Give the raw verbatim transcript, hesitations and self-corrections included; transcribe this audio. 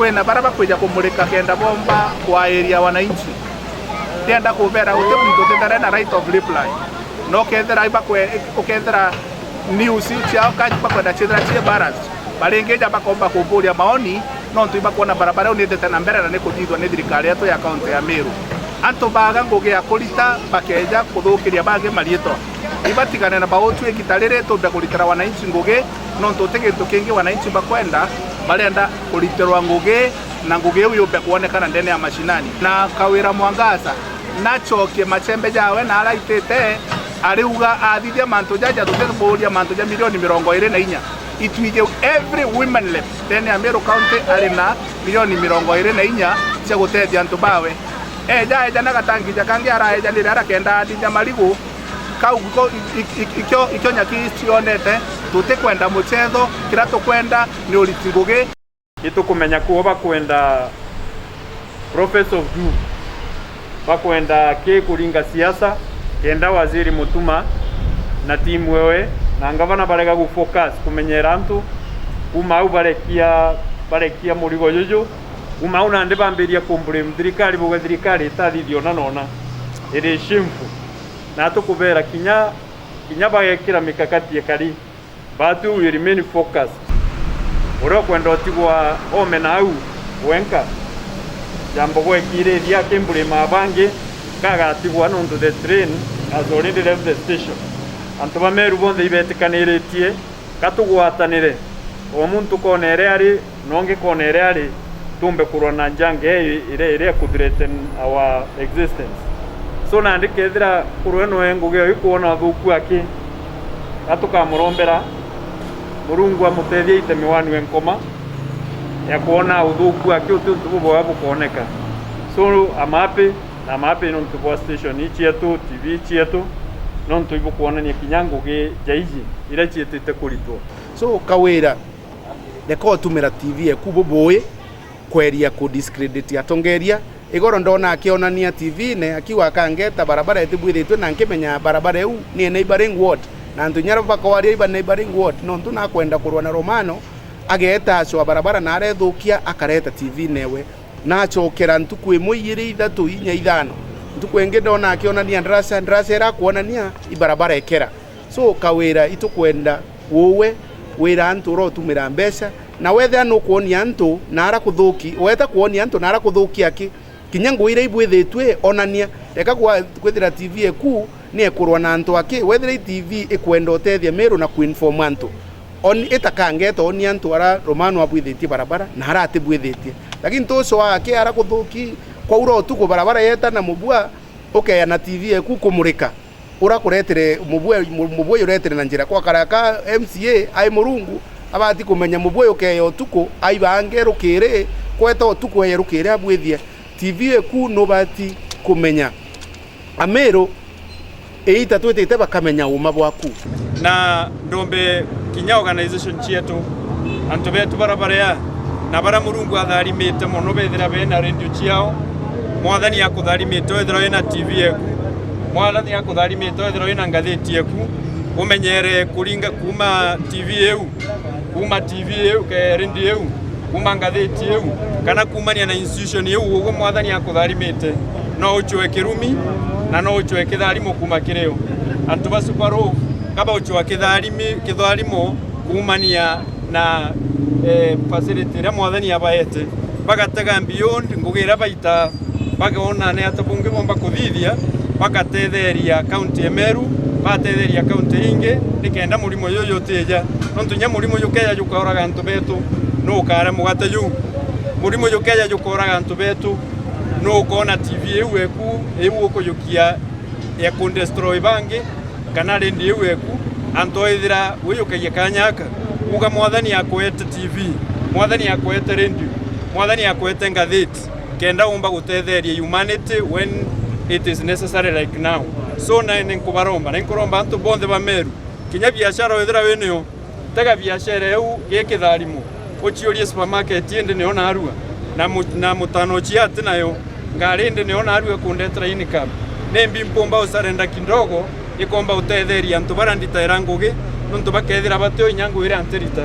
Kwina baria bakwija kumurika kenda bomba kwairia wananchi. Ndienda kubera uti muntu utitare na right of reply. No ukethira ibakwe-, ukethira news ciao kaji bakwenda ciithira cii balance, baringija bakomba kumburia maoni, nontu ibakwona barabara iu niithite na mbere na nikuthithua ni thirikari yetu ya kaunti ya Meru. Antu baaga ngugi ya kurita, bakeja kuthukiria bangi mariitwa. Ibatigane na bautu igita riri tumbe kuritira wananchi ngugi, nontu uti gintu kingi wananchi bakwenda, barenda kuritirwa ngugi, na ngugi iu yumbe kwonekana ndene ya mashinani. Na Kawira Mwangaza nachokie machembe jawe na araitite, ariuga athithia mantu jaja, tutimuuria mantu ja milioni mirongo iri na inya. Itwiji every women rep ndene ya Meru County ari na milioni mirongo iri na inya cia gutethia antu bawe. Eja, eja na gatangi ja kangi araejanire arakenda athithia marigu, kau iko, ik-, ik-, ikio, ikio nyaki cionete, tutikwenda muchetho, kiria tukwenda ni uriti ngugi. Itukumenya kuo bakwenda prophets of doom, bakwenda ki kuringa siasa, kenda Waziri Mutuma na timu ewe na ngavana barega gufocus kumenyera antu, kuma au barekia, barekia murigo juju, kuma au nandi bambiria kumblame thirikari, bauga thirikari itathithia ona nona. It is shameful. Na tukubera kinya, kinya bagekira mikakati ekari, but we remain focused. Uria ukwenda utigwa ome na au wenka, jambo gwekirithia akimbulima bangi, kagatigwa nontu the train has already left the station. Antu ba Meru bonthe ibetikaniritie, ka tugwatanire, o muntu kona iria ari, na ungi kona iria ari, tumbe kurwa na njanga ii iria, iria iku threaten our existence. So, nandi kethira kurwe noe ngugi o ikwona uthuku aki, ga tukamurombera Murungu amutethie aite miwani we nkoma ya kwona uthuku aki uti untu buboa bukoneka. So, I'm happy, na I'm happy nontu bwa station ii cietu, T V ii cietu, nontu ibukwonania kinya ngugi ja iji iria ciitite kuritwa. So, Kawira, reka utumira T V eku bubui kweria ku discredit atongeria. Igoro ndona akionania T V-ine, akiuga akangeta barabara itibwithitue, na nkimenya barabara iu ni neighboring ward, na antu inya bakwaria iba neighboring ward, nontu nakwenda kurwa na Romano, ageta acwa barabara na arethukia, akareta T V-ine ewe. Nacokera ntuku imwe, iiri, ithatu, inya, ithano. Ntuku ingi ndona akionania ndarasha, ndarasha ira akwonania ibarabara ikera. So, Kawira, itukwenda uwe wira antu urotumira mbeca, na wethira nukwonia antu na ara kuthuki, weta kwonia antu na ara kuthukia ki, kinya ngugi iria ibwithitue, onania. Reka kwa-, kwithira T V eku ni ekurwa na antu aki, wethira i T V ikwenda utethia Meru na kuinform antu, on-, itakangeta onia antu ara Romano abwithitie barabara na ara atibwithitie. Lakini tucwaa aki ara kuthuki, kwaura utuku barabara yeta na mubua, ukeya na T V eku kumurika. Ura kuretere mubue-, mu-, mubue uretere na njira kwa karaka M C A ai Murungu, abati kumenya mubue ukeya utuku, aibange rukiri, kweta utuku eye rukiri abwithie. T V eku nubati kumenya. Ameru iita twitite bakamenya uma bwaku. Na ndombe kinya organization cietu, antu betu bara baria, na bara Murungu atharimite mono, bethira bena radio ciao. Mwathani akutharimite, wethira wina T V eku. Mwathani akutharimite, wethira wina ngathiti eku. Umenyere kuringa kuma T V iu, kuma T V iu, ke radio iu, kuma ngathiti iu, kana kumania na institution iu, uguo Mwathani akutharimite. No uchwe kirumi, na no uchwe kitharimo kuma kiri o. Antu ba Super Roof, kaba uchwa kitharimi-, kitharimo kumania na, eh, facility iria Mwathani abaete, bagatega beyond ngugi iria baita, bakona ni ata bungi bomba kuthithia, bagatetheria kaunti ya Meru, batetheria kaunti ingi, nikenda murimo juju utija. Nontu nya murimo jukeja jukoraga antu betu, nu ukare mugate juu? Murimo jukeja jukoraga antu betu, nu ukona T V iu eku, iu ukujukia ya kundestroy bangi? Kana rendi iu eku, antu ethira wijukagia kanya aka, uga, "Mwathani akwete T V, Mwathani akwete redio, Mwathani akwete ngathiti, kenda umba gutetheria humanity when it is necessary like now." So, na ni nkubaromba, na nkuromba antu bonthe ba Meru, kinya biashara wethira winayo, tega biashara iu gi kitharimo, uciurie supermarket indi niyo narua, na mu-, na mutano ucia ati nayo, ngari indi niyo narua kundetera income. Nimbi mpumba usarenda kidogo, ikomba utetheria antu bara nditaira ngugi, nontu bakethira batio inya ngugi iria ntirita.